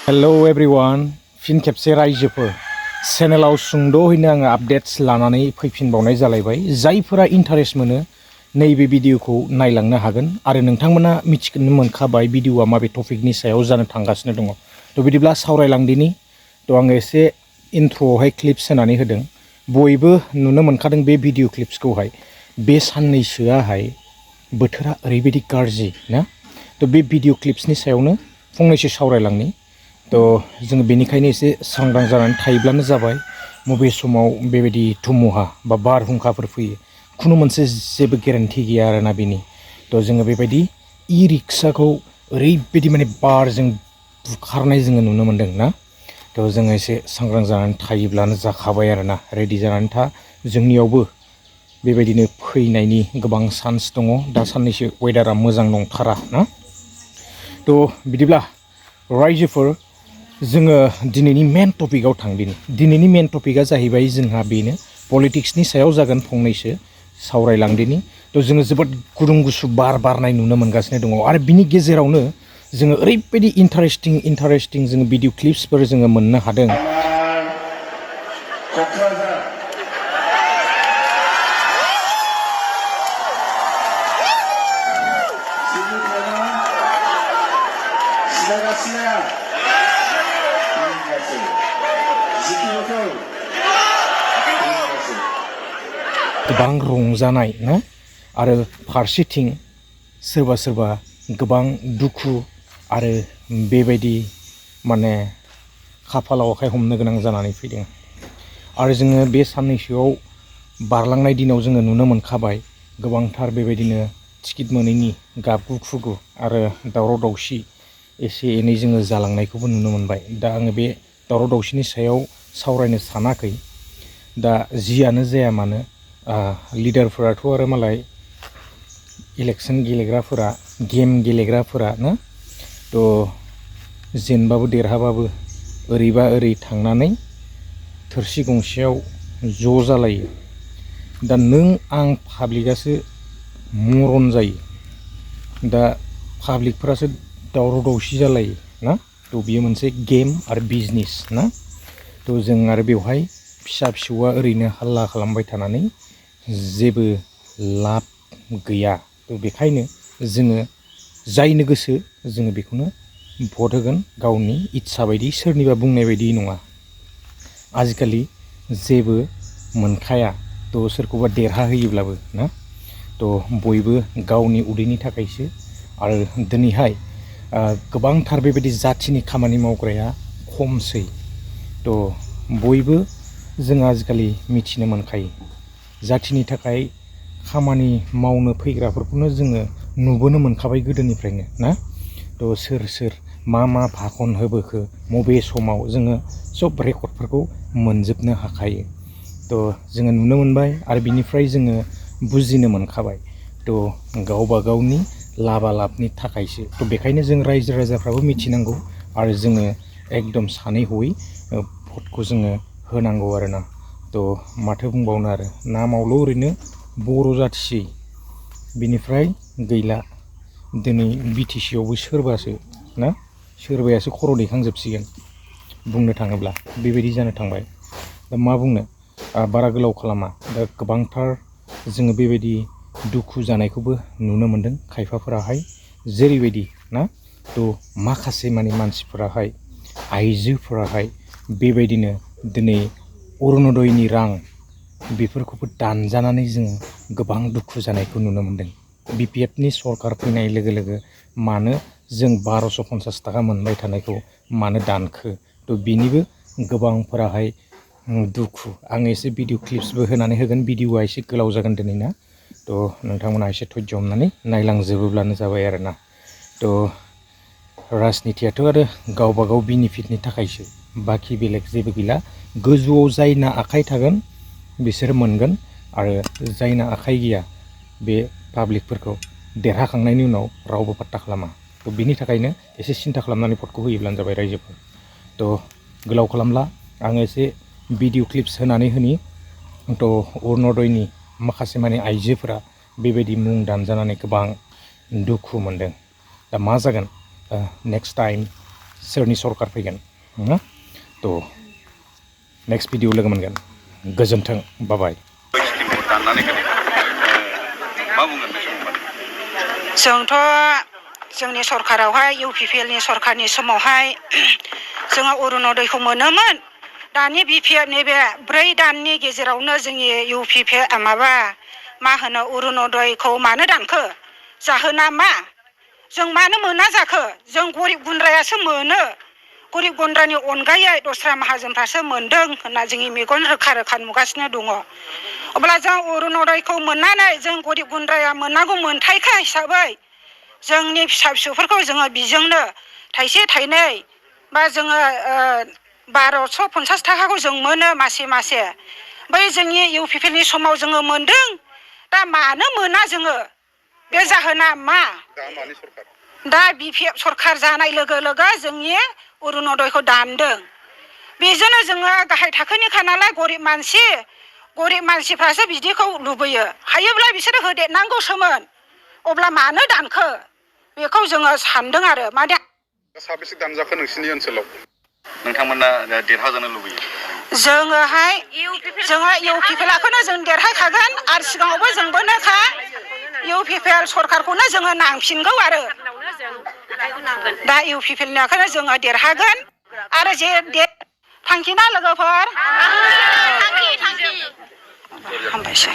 hello everyone फिन खेबसे रायजोफोर चेनेलाव सुंद'हैनो आङो आपडेट्स लानानै फैफिनबावनाय जालायबाय जायफोरा इन्टारेस्ट मोनो नैबे भिडिअखौ नायलांनो हागोन आरो नोंथांमोना मिथिनो मोनखाबाय भिडिअआ माबे टपिकनि सायाव जानो थांगासिनो दङ थ' बिदिब्ला सावरायलांदिनि थ' आङो एसे इन्ट्र'आवहाय क्लिप्स होनानै होदों बयबो नुनो मोनखादों बे भिडिअ क्लिप्सखौहाय बे साननैसोआहाय बोथोरा ओरैबायदि गाज्रि ना थ' बे भिडिअ क्लिप्सनि सायावनो फंनैसो सावरायलांनि तो जों बेनिखायनो एसे सांग्रां जानानै थायोब्लानो जाबाय मबे समाव बेबायदि धुमुहा बा बारहुंखाफोर फैयो खुनु मोनसे जेबो गेरेन्टि गैया आरोना बेनि तो जोङो बेबायदि इ रिक्साखौ ओरैबायदि माने बारजों बुखारनाय जोङो नुनो मोन्दों ना तो जोङो एसे सांग्रां जानानै थायोब्लानो जाखाबाय आरोना रेडि जानानै था जोंनियावबो बेबायदिनो फैनायनि गोबां चान्स दङ दा साननैसो वेदारा मोजां नंथारा ना तो बिदिब्ला रायजोफोर जोङो दिनैनि मेन टपिकआव थांदिनि दिनैनि मेन टपिकआ जाहैबाय जोंहा बेनो पलिटिक्सनि सायाव जागोन फंनैसो सावरायलांदिनि थ' जोङो जोबोद गुदुं गुसु बार बारनाय नुनो मोनगासिनो दङ आरो बिनि गेजेरावनो जोङो ओरैबायदि इन्टारेस्टिं जोङो भिडिअ क्लिप्सफोर जोङो मोननो हादों गोबां रंजानाय ना आरो फारसेथिं सोरबा गोबां दुखु आरो बेबायदि माने खाफालाव आखाइ हमनो गोनां जानानै फैदों आरो जोङो बे साननैसोआव बारलांनाय दिनाव जोङो नुनो मोनखाबाय गोबांथार बेबायदिनो टिकेट मोनैनि गाबगु खुगु आरो दावराव दावसि एसे एनै जोङो जालांनायखौबो नुनो मोनबाय दा आङो बे दावराव दावसिनि सायाव सावरायनो सानाखै दा जियानो जाया मानो लिडारफोराथ' आरो मालाय इलेक्सन गेलेग्राफोरा गेम गेलेग्राफोरा ना थ' जेनबाबो देरहाबाबो ओरैबा ओरै थांनानै थोरसि गंसेयाव ज' जालायो दा नों आं पाब्लिकआसो मरन जायो दा पाब्लिकफोरासो दावराव दावसि जालायो ना थ' बियो मोनसे गेम आरो बिजनेस ना थ' जों आरो बेवहाय फिसा फिसौआ ओरैनो हाल्ला खालामबाय थानानै जेबो लाब गैया थ' बेखायनो जोङो जायनो गोसो जोङो बेखौनो भट होगोन गावनि इच्छा बायदि सोरनिबा बुंनाय बायदि नङा आजिखालि जेबो मोनखाया थ' सोरखौबा देरहाहोयोब्लाबो ना थ' बयबो गावनि उदैनि थाखायसो आरो दिनैहाय गोबांथार बेबायदि जाथिनि खामानि मावग्राया खमसै थ' बयबो जों आजिखालि मिथिनो मोनखायो जाथिनि थाखाय खामानि मावनो फैग्राफोरखौनो जोङो नुबोनो मोनखाबाय गोदोनिफ्रायनो ना थ' सोर मा भाखन होबोखो मबे समाव जोङो सब रेकर्डफोरखौ मोनजोबनो हाखायो थ' जोङो नुनो मोनबाय आरो बिनिफ्राय जोङो बुजिनो मोनखाबाय थ' गावबा गावनि लाबा लाबनि थाखायसो थ' बेखायनो जों रायजो राजाफ्राबो मिथिनांगौ आरो जोङो एकदम सानै हयै भटखौ जोङो होनांगौ आरोना थ' माथो बुंबावनो आरो नामावल' ओरैनो बर' जाथिसै बिनिफ्राय गैला दिनै बिटिसिआवबो सोरबासो ना सोरबायासो खर' दैखांजोबसिगोन बुंनो थाङोब्ला बेबायदि जानो थांबाय दा मा बुंनो बारा गोलाव खालामा दा गोबांथार जोङो बेबायदि दुखु जानायखौबो नुनो मोन्दों खायफाफोराहाय जेरैबायदि ना थ' माखासे माने मानसिफोराहाय आइजोफोराहाय बेबायदिनो दिनै अरुनदयनि रां बेफोरखौबो दानजानानै जोङो गोबां दुखु जानायखौ नुनो मोन्दों बिपिएफनि सरकार फैनाय लोगो लोगो मानो जों 1250 थाखा मोनबाय थानायखौ मानो दानखो थ' बिनिबो गोबांफोराहाय दुखु आं एसे भिडिअ क्लिप्सबो होनानै होगोन भिडिअआ एसे गोलाव जागोन दिनैना थ' नोंथांमोना एसे धैर्य हमनानै नायलांजोबोब्लानो जाबाय आरोना थ' राजनितियाथ' आरो गावबा गाव बेनिफिटनि थाखायसो बाखि बेलेग जेबो गैला गोजौआव जायना आखाइ थागोन बिसोर मोनगोन आरो जायना आखाइ गैया बे पाब्लिकफोरखौ देरहाखांनायनि उनाव रावबो पात्ता खालामा थ' बिनि थाखायनो एसे सिन्था खालामनानै भटखौ होयोब्लानो जाबाय रायजोफोर थ' गोलाव खालामला आङो एसे भिडिअ क्लिप्स होनानै होनि थ' अरुनदयनि माखासे माने आइजोफोरा बेबायदि मुं दानजानानै गोबां दुखु मोनदों दा मा जागोन नेक्स्ट टाइम सोरनि सरकार फैगोन थ' नेक्स्ट भिडिअ लोगो मोनगोन गोजोन्थों बाबाय जोंथ' जोंनि सरकारावहाय UPPL नि सरकारनि समावहाय जोङो अरुनदयखौ मोनोमोन दानि BPF नैबे 4 दाननि गेजेरावनो जोंनि UPPL माबा मा होनो अरुनदयखौ मानो दानखो जाहोना मा जों मानो मोना जाखो जों गरिब गुन्द्रायासो मोनो गरिब गुन्द्रानि अनगायै दस्रा माहाजोनफ्रासो मोनदों होनना जोंनि मेगन रोखा रोखा नुगासिनो दङ अब्ला जों अरुनदयखौ मोननानै जों गरिब गुन्द्राया मोननांगौ मोनथायखा हिसाबै जोंनि फिसा फिसौफोरखौ जोङो बिजोंनो थाइसे थाइनै बा जोङो 1250 थाखाखौ जों मोनो मासे मासे बै जोंनि UPPL नि समाव जोङो मोनदों दा मानो मोना जोङो बे जाहोना मा दा BPF सरकार जानाय लोगो लोगो जोंनि अरुनदयखौ दानदों बेजोंनो जोङो गाहाय थाखोनिखा नालाय गरिब मानसिफ्रासो बिदिखौ लुबैयो हायोब्ला बिसोरो होदेरनांगौसोमोन अब्ला मानो दानखो बेखौ जोङो सानदों आरो माने साबेसे दानजाखो नोंसिनि ओनसोलाव नोंथांमोना देरहाजानो लुबैयो जोङो UPPLखौनो जों देरहाखागोन आरो सिगाङावबो जोंबोनोखा UPPL सरकारखौनो जोङो नांफिनगौ आरो दा UPPLनिखौनो जोङो देरहागोन आरो जे थांखिना लोगोफोर हामबायसै